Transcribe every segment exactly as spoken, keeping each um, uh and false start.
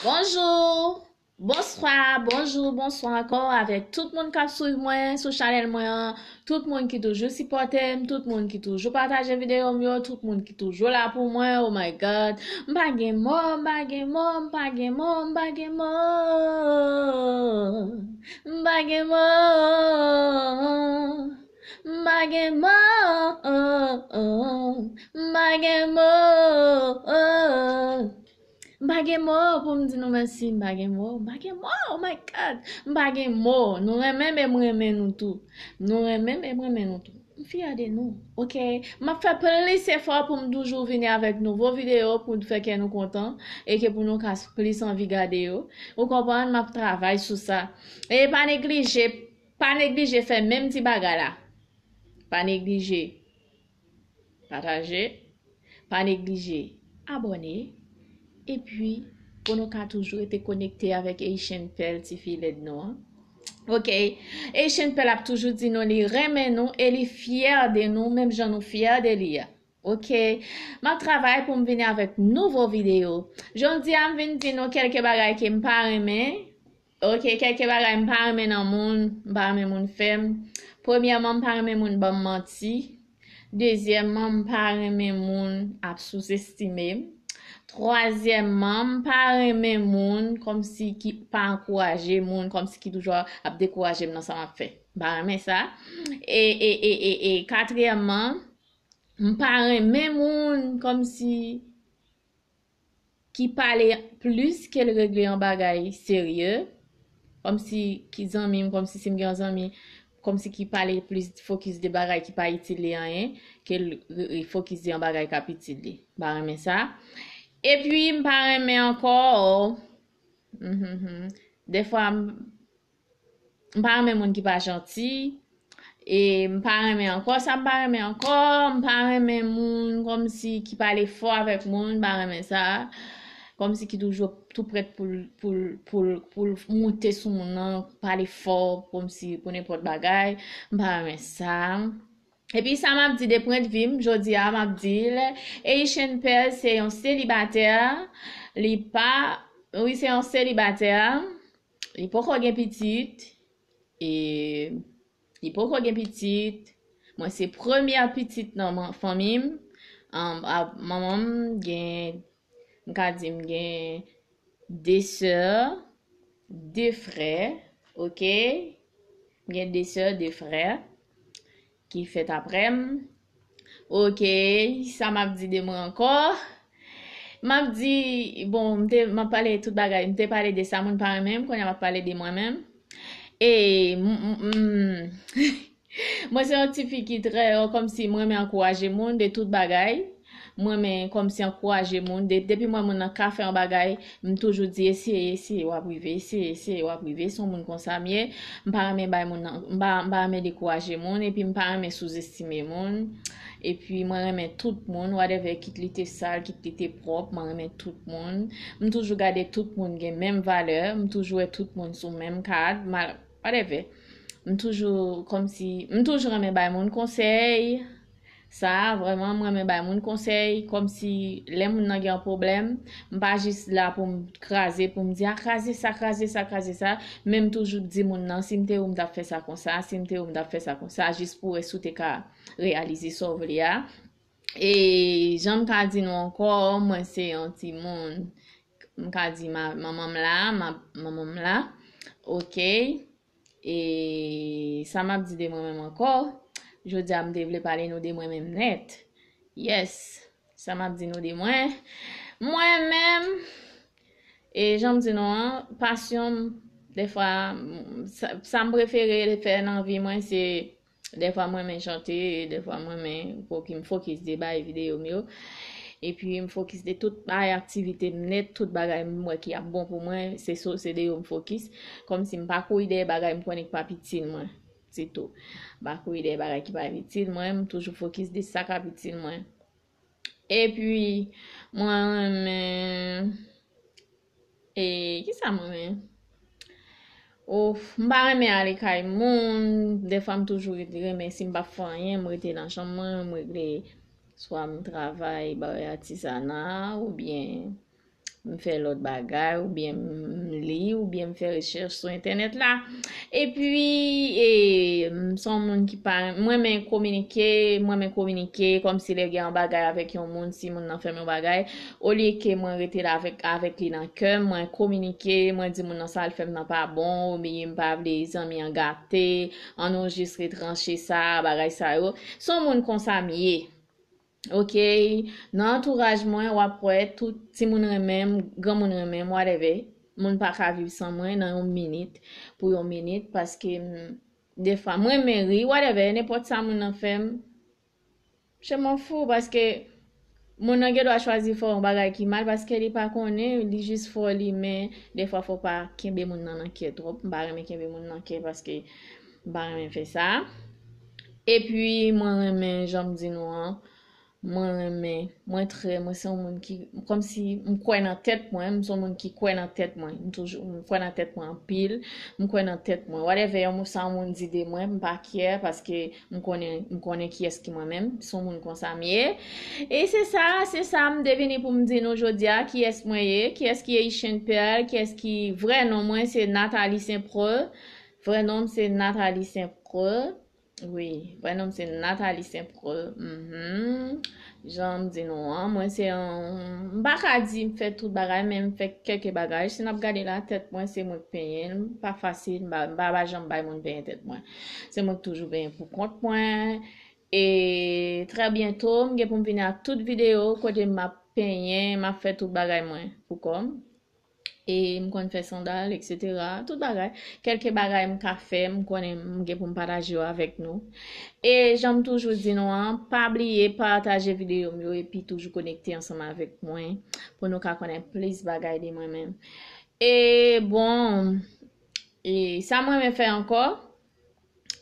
Bonjou, bonswa, bonjou, bonswa ankò avèk tout moun k ap swiv mwen sou chanèl mwen an, tout moun ki toujou sipòte m, tout moun ki toujou pataje videyo m yo, tout moun ki toujou la pou mwen. Oh my God, m pa gen mo, m pa gen mo, m pa gen mo, m pa gen mo, m pa gen mo, m pa gen mo, m pa gen mo. M pa gen mo pou m di nou mèsi, m pa gen mo, m pa gen mo, oh my God, m pa gen mo. Nou renmen m e m renmen nou tou. Nou renmen m e m renmen nou tou. M fyè de nou, oke? M ap fè plis efò pou m toujou vini avèk nouvo videyo pou fè kè nou kontan e ke pou nou ka plis anvi gade yo. Ou konprann? M ap travay sou sa. E pa neglije, pa neglije fè menm ti bagay la. Pa neglije pataje, pa neglije abòne, epi pou nou ka toujou rete konekte avèk Haitian Pearl, tifi lèd nou an. Oke, Haitian Pearl ap toujou di nou li renmen nou e li fyè de nou, menm jan nou fyè de li a. Oke, m ap travay pou m vini avèk nouvo videyo. Jodi a, m vin di nou kèlke bagay ke m pa renmen. Oke, kèlke bagay m pa renmen nan moun, m pa renmen moun fè m. Premyèman, m pa renmen moun ban m manti. Dezyèmman, m pa renmen moun ap souzestime m. Twazyèmman, m pa renmen moun kòmsi ki pa ankouraje moun, kòmsi ki toujou ap dekouraje m nan sa m ap fè. M pa renmen sa. E, e, e, e, e katriyèmman, m pa renmen moun kòmsi ki pale plis ke l regle yon bagay serye. Kòmsi ki zanmi m, kòmsi si m gen yon zanmi, kòmsi ki pale plis fokis de bagay ki pa itil li anyen, ke l re- re- fokis de yon bagay k ap itil li. M pa renmen sa. Epi, m pa renmen ankò, mhm, dèfwa, m m pa renmen moun ki pa janti. E m pa renmen ankò, sa m pa renmen ankò, m pa renmen moun kòmsi ki pale fò avèk moun, m pa renmen sa. Kòmsi ki toujou tou prèt pou l, pou l, pou l, pou l moute sou moun nan, pale fò, kòmsi pou nenpòt bagay, m pa renmen sa. Epi sa m ap di de pwendvi m, jodi a m ap di l, Haitian Pearl se yon selibatè, li pa, wi, se yon selibatè, li poko gen pitit, e li poko gen pitit. Mwen se premyè pitit nan man- fanmi m. An, a- manman m gen, m ka di m gen de sè, de frè, oke? M gen de sè, de frè ki fèt aprè m. Oke, sa m ap di de mwen ankò? M ap di, bon, m te, m ap pale tout bagay, m te pale de sa moun pa renmen m, kounye a m ap pale de mwen menm. E, m, m, m, mwen se yon tifi ki trè, kòmsi m renmen ankouraje moun de tout bagay. M renmen kòmsi ankouraje moun. De- depi m wè moun nan ka fè yon bagay, m toujou di, eseye, eseye, w ap rive, eseye, eseye, w ap rive. Se yon moun konsa m ye. M pa renmen bay moun nan, m pa, m pa renmen dekouraje moun, epi m pa renmen souzestime moun. Epi mwen renmen tout moun, whatever, kit li te sal, kit li te pwòp, mwen renmen tout moun. M toujou gade tout moun gen menm valè, m toujou wè tout moun sou menm kad, mal- whatever. M toujou, kòmsi, m toujou renmen bay moun konsèy. Sa, vrèman, m renmen bay moun konsèy, kòmsi lè moun nan gen yon pwoblèm, m pa jis la pou m kraze, pou m di, a, kraze sa, kraze sa, kraze sa, men m toujou di moun nan, si m te ou, m t ap fè sa konsa, si m te ou, m t ap fè sa konsa, jis pou wè si w te ka reyalize sa w vle a. E jan m ka di nou ankò, mwen se yon timoun, m ka di ma- manman m la, ma- manman m la, oke? E sa m ap di de mwen menm ankò, jodi a m te vle pale nou de mwen menm nèt. Yes, sa m ap di nou de mwen. Mwen menm, e jan m di nou an, pasyon m, dèfwa, m- sa, sa m prefere fè nan vi mwen, se dèfwa m renmen chante, dèfwa m renmen foki- m fokis de bay videyo m yo. Epi m fokis de tout bay aktivite m nèt, tout bagay m wè ki ap bon pou mwen, se so- se de yo m fokis. Kòmsi m pa kouri dèyè bagay m konnen ki p ap itil mwen. Se tou. M pa kouri dèyè bagay ki pa itil mwen, m toujou fokis de sa k ap itil mwen. Epi, mwen renmen, e, kisa mwen renmen? Of, m pa renmen ale kay moun. Dèfwa m toujou ret- renmen, si m p ap fè anyen, m rete nan chanm mwen, m regle, swa m travay, bay atizana, oubyen m fè lòt bagay, oubyen m li, oubyen m fè rechèch sou entènèt la. Epi, e, m se yon moun ki pa, mwen renmen kominike, mwen renmen kominike, kòmsi lè gen yon bagay avèk yon moun, si moun nan fè m yon bagay, olye ke mwen rete la avèk, avèk li nan kè m, mwen kominike, mwen di moun nan sa l fè m nan pa bon, oubyen m pa vle zanmi an gate, ann nou jis retranche sa, bagay sa yo. Se yon moun konsa m ye. Ok, nan antouraj mwen, w ap wè tout timoun renmen m, granmoun renmen m, whatever. Moun pa ka viv san mwen nan yon minit, pou yon minit, paske m, defwa, mwen renmen ri, whatever, nenpòt sa moun nan fè m, je m'en fous, paske moun nan gen dwa chwazi fè yon bagay ki mal, paske li pa konnen, li jis fè w li, men defwa fò w pa kenbe moun nan nan kè twòp. M pa renmen kenbe moun nan kè, paske m pa renmen fè sa. Epi, mwen renmen, jan m di nou an, mwen renmen, mwen trè, mwen se yon moun ki, kòmsi m kwè nan tèt mwen, m se yon moun ki kwè nan tèt mwen, m toujou, m kwè nan tèt mwen anpil, m kwè nan tèt mwen. Whatever yon moun, sa yon moun di de mwen, m pa care, paske m konnen, m konnen kiyès ki mwen menm, m se yon moun konsa m ye. E se sa, se sa m te vini pou m di nou jodi a, kiyès mwen ye, kiyès ki ye Ishine Pearl, kiyès ki vrè non mwen, se Nathalie Saint Preux. Vrè non m se Nathalie Saint Preux. Wi, vrè non m se Nathalie Saint Preux. Mhm. Jan m di nou an, mwen se yon, m pa ka di m fè tout bagay, men m fè kèk bagay. Si n ap gade la, tèt mwen, se mwen k penyen l. Pa fasil, m pa, m pa, pa janm bay moun penyen tèt mwen. Se mwen k toujou penyen pou kont mwen. E trè byento, m gen pou m vini ak tout videyo kote m ap penyen, m ap fè tout bagay mwen pou kò m. E m konn fè sandal, et cetera. Tout bagay. Kèlke bagay m ka fè, m konnen m gen pou m pataje yo avèk nou. E jan m toujou di nou an, pa bliye pataje videyo m yo epi toujou konekte ansanm avèk mwen pou nou ka konnen plis bagay de mwen menm. E bon, e sa m renmen fè ankò,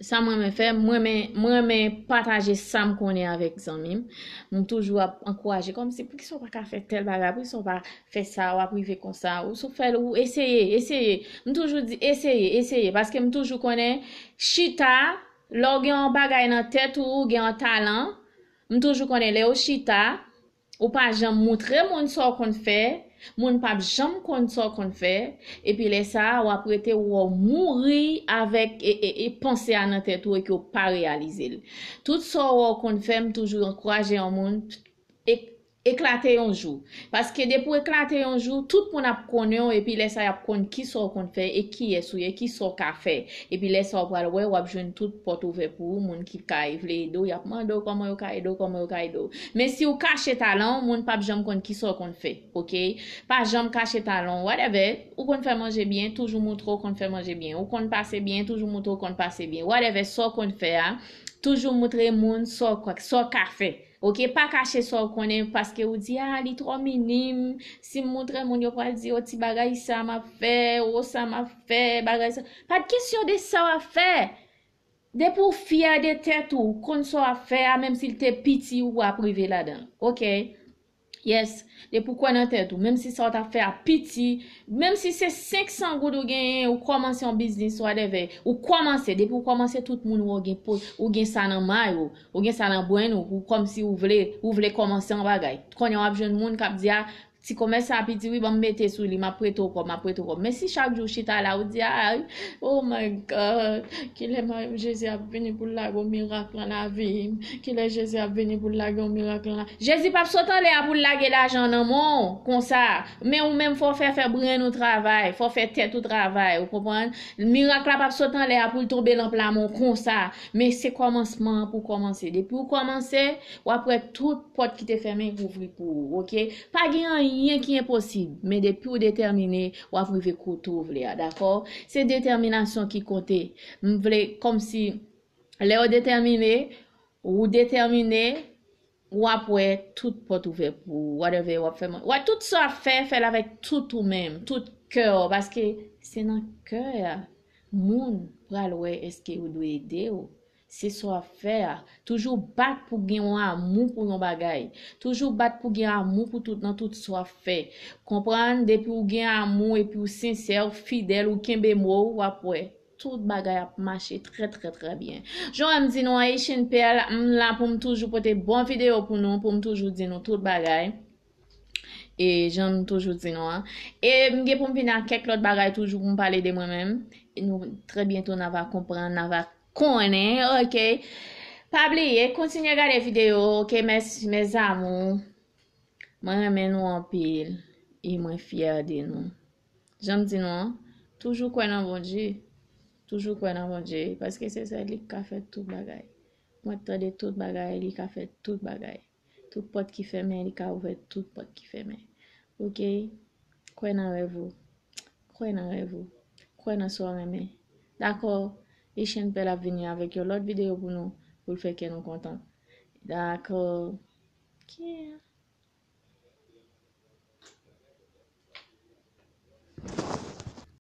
sa m renmen fè, m renmen, m renmen pataje sa m konnen avèk zanmi m. M toujou ap ankouraje, kòmsi, poukisa w pa ka fè tèl bagay, poukisa w pa fè sa, w ap rive konsa, ou si w fè l, ou eseye, eseye. M toujou di, eseye, eseye, paske m toujou konnen, chita, lè w gen yon bagay nan tèt ou, ou gen yon talan, m toujou konnen, lè w chita, ou pa janm moutre moun sa w konn fè, moun p ap janm konn sa w konn fè, epi lè sa a, w ap rete w mouri avèk e, e, e panse a nan tèt ou e ke w pa reyalize l. Tout sa w wè w konn fè, m toujou ankouraje yon moun, e, eklate yon jou. Paske depi w eklate yon jou, tout moun ap konnen w, epi lè sa a, y ap konn kisa w konn fè e kiyès ou ye, kisa w ka fè. Epi lè sa a, w pral wè, w ap jwenn tout pòt ouvè pou ou, moun ki ka vle ede w, y ap mande w kòman yo ka ede w, kòman yo ka ede w. Men si w kache talan w, moun p ap janm konn kisa w konn fè, ok? Pa janm kache talan w, whatever. Ou konn fè manje byen, toujou moutre w konn fè manje byen. Ou konn pase byen, toujou moutre w konn pase byen. Whatever, sa w konn fè a, toujou moutre moun sa w ka, sa w ka fè. Ok, pa kache sa w konnen paske ou di, a, li twò minim. Si m moutre moun, yo pral di, o, ti bagay sa m ap fè, o, sa m ap fè, bagay sa. Pa t kesyon de sa w ap fè. Depi w fyè de tèt ou, konn sa w ap fè a, menm si l te piti, ou ap rive ladan l. Ok? Yes, depi w kwè nan tèt ou, menm si sa w t ap fè a piti, menm si se senk san goud ou genyen, ou kòmanse yon biznis, whatever, ou kòmanse, depi w kòmanse, tout moun wè w gen po, ou gen sa nan may ou, ou gen sa nan brenn ou, ou kòmsi ou vle, ou vle kòmanse yon bagay. Kounye a w ap jwenn moun k ap di, a, ti komès sa piti wi, ban m mete sou li, m ap prete w kòb, m ap prete w kòb. Men si chak jou w chita la, ou di, a, oh my God, kilè Jezi ap vini pou l lage yon mirak nan lavi m? Kilè Jezi ap vini pou l lage yon mirak nan lavi m? Jezi p ap sot anlè a pou l lage lajan nan men w konsa. Men ou menm, fò w fè, fè brenn ou travay, fò w fè tèt ou travay, ou konprann? Mirak la p ap sot anlè a pou l tonbe nan pla men w konsa. Men se kòmansman an pou w kòmanse. Depi w kòmanse, w ap wè tout pòt ki te fèmen ouvri pou ou, ok? Pa gen anyen ki enposib, men depi w detèmine, w ap rive kote w vle a, dakò? Se detèminasyon ki konte. M vle, kòmsi, lè w detèmine, ou detèmine, w ap wè tout pòt ouvè pou ou, whatever w ap fè, wè tout sa w ap fè, fè l avèk tout ou menm, tout kè w, paske se nan kè a moun pral wè èske yo dwe ede w. Se sa w ap fè a. Toujou bat pou gen yon amou pou yon bagay. Toujou bat pou gen amou pou tout, nan tout sa w ap fè. Konprann, depi w gen amou epi w sensè, w fidèl, ou kenbe mo w, w ap wè. Tout bagay ap mache trè, trè, trè byen. Jan m di nou an, Haitian Pearl, m la pou m toujou pote bon videyo pou nou, pou m toujou di nou tout bagay. E jan m toujou di nou an. E m gen pou m vini ak kèk lòt bagay toujou pou m pale de mwen menm. E nou, trè byento, n a va konprann, n a va konnen, oke? Pa bliye, kontinye gade videyo, oke? Mèsi, mes amours. Mwen renmen nou anpil. E mwen fyè de nou. Jan m di nou an, toujou kwè nan Bondye. Toujou kwè nan Bondye, paske se sèl li ki ka fè tout bagay. Mwen tande tout bagay, li ka fè tout bagay. Tout pòt ki fèmen, li ka ouvè tout pòt ki fèmen. Oke? Kwè nan rèv ou. Kwè nan rèv ou. Kwè nan sa w renmen. Dakò? E Chen Pèl ap vini avèk yon lòt videyo pou nou, pou l fè kè nou kontan. Dakò? Ki